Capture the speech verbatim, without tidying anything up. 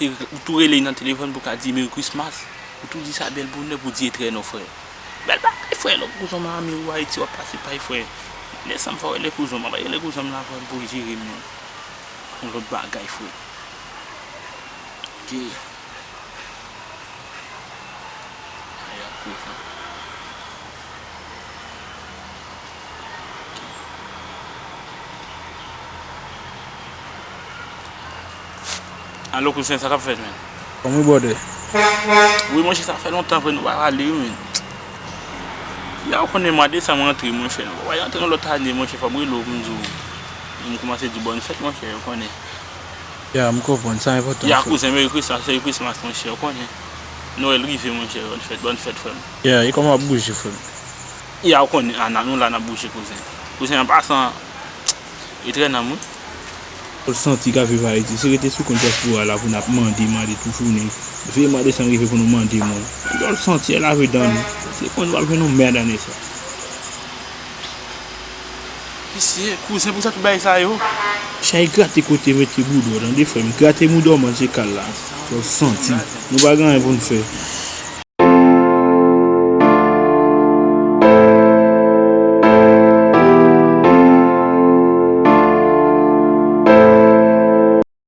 Ou tou rele nan telefòn pou ka di Merry Christmas. Ou tou di sa bèl bonè pou di etrè non, frè. Bèl bagay, frè. Lòt kouzon Miami ou Ayiti w ap pase pay, frè. Desanm fò w rele kouzon m, pa rele kouzon m la, frè, pou jere m, non. Yon lòt bagay, frè. Ok. Ay, ak kouzon. Alo, kouzen, sa k ap fèt, men? Kòman, brother? Wi, monchè, sa fè lontan, frè, nou pa pale, wi, men. Ya, ou konnen, mwa desanm rantre, monchè. Nou pa pral rantre nan lòt ane, monchè, fò m rele w pou m di w. M kòmanse di w bòn fèt, monchè, ou konnen. Ya, m konprann, sa enpòtan, frè. Ya, kouzen, Merry Christmas, Merry Christmas, monchè, ou konnen. Nwèl rive, monchè, bòn fèt, bòn fèt, frè m. Ya, e kòman w ap bouje, frè m? Ya, ou konnen, a, n a, nou la, n ap bouje, kouzen. Kouzen, an pasan, e trè nanm, wi. Ou santi k ap viv Ayiti, se rete sou kont dyaspora la pou n ap mande, mande tout jounen. Veye mwa desanm rive pou nou mande moun. Sa w santi, e lave dan nou. Se konn w ap jwenn yon mèd ane sa. Visye, kouzen, pou sa tout bagay sa yo. Chay grate kote mete bouda w, tande, frè m. Grate mouda w, manje kal la. Sa w santi. Nou pa gen anyen pou n fè.